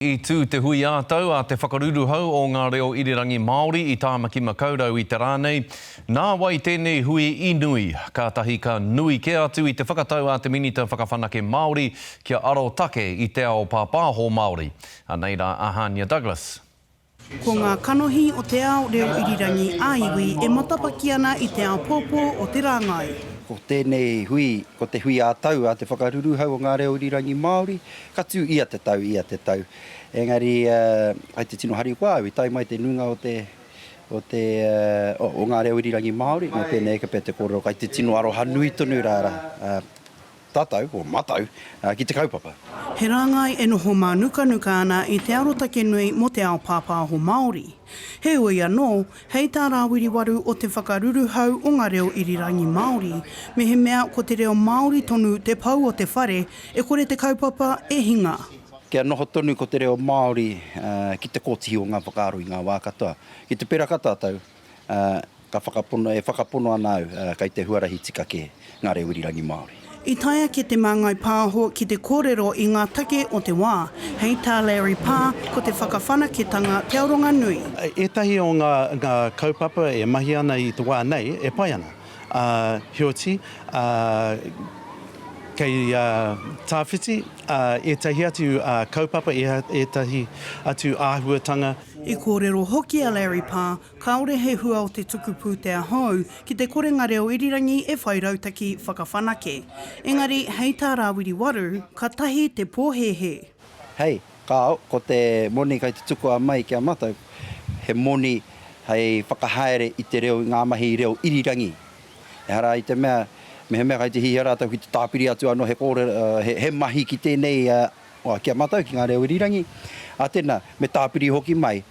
I tū te hui ā-tau a te Whakaruruhau o Ngā Reo Irirangi Māori i Tāmaki Makaurau i te rā nei. Nā wai tēnei hui i nui? Kātahi ka nui kē atu i te whakatau a te Minita Whakawhanake Māori kia arotake i te ao pāpāho Māori. Anei rā a Hānia Douglas. Ko ngā kanohi o te ao reo irirangi ā-iwi e matapaki ana i te āpōpō o te rāngai. Ko tēnei hui, ko te hui ā-tau a te whakaruruhau o ngā reo irirangi Māori, ka tū ia te tau, ia te tau. Engari, kai te tino harikoa au i tae mai te nuinga o te, o te, o ngā reo irirangi Māori, me pēnei ake pea te kōrero, kai te tino aroha nui tonu rā, rā. Tātou, o mātou, ki te kaupapa. He rāngai e noho mānukanuka ana i te arotake nui mō te ao pāpāho Māori. Heoi anō, hei tā Rāwiri Waru o te Whakaruruhau o ngā Reo Irirangi Māori, mehemea ko te reo Māori tonu te pou o te whare, e kore te kaupapa e hinga. Kia noho tonu ko te reo Māori ki te kōtihi o ngā whakaaro i ngā wā katoa. Ki te peraka tātou, Ka whakapono, e whakapono ana au kei te huarahi tika kē ngā reo irirangi Māori. I tae ake Te Māngai Pāho ki te kōrero i ngā take o te wā. Hei tā Larry Parr, ko te whakawhanaketanga te aronga nui. Ētahi o ngā ngā kaupapa e mahi ana i te wā nei e pai ana. Ā, heoti, ā, kei tāwhiti, ā, ētahi atu kaupapa, ētahi atu āhuatanga. I kōrero hoki a Larry Parr, Kāore he hua o te tuku pūtea hou ki te kore ngā reo irirangi e whai rautaki whakawhanake. Engari, hei tā Rāwiri Waru, katahi te pōhēhē. Hei, kāo, ko te moni kei te tukua mai ki a matou, he moni hei whakahaere i te reo, i ngā mahi reo irirangi. Ehara i te mea, mehemea kei te hihia rātou ki te tāpiri atu anō he kōrero, he mahi ki tēnei, ki a matou, ki ngā reo irirangi, ā tēnā, me tāpiri hoki mai,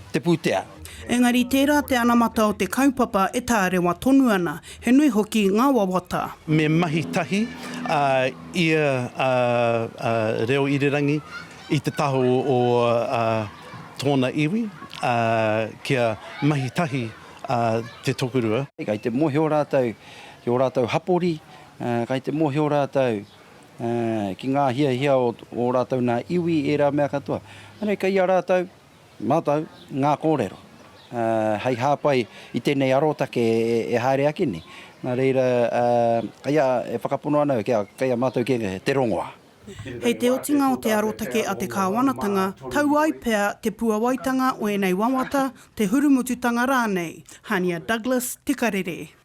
te pūtea. Engari tērā te anamata o te kaupapa e tārewa tonu ana, he nui hoki ngā wawata. Me mahi tahi ia reo irirangi i te taha o tōna iwi kia mahi tahi te tokorua. Kei te mōhio rātou ki ō rātou hapori, kei te mōhio rātou ki ngā hiahia o ō rātou nā iwi, ērā mea katoa. Anei, kei a rātou, mātou, ngā kōrero hei hāpai i tēnei arotake e haere ake nei. Nā reira, kei a, e whakapono ana au kia, kei a mātou kē te rongoā. Hei te otinga o te arotake a te kāwanatanga, tau ai pea te puawaitanga o ēnei wawata, te hurumututanga rānei. Hania Douglas, Te Karere.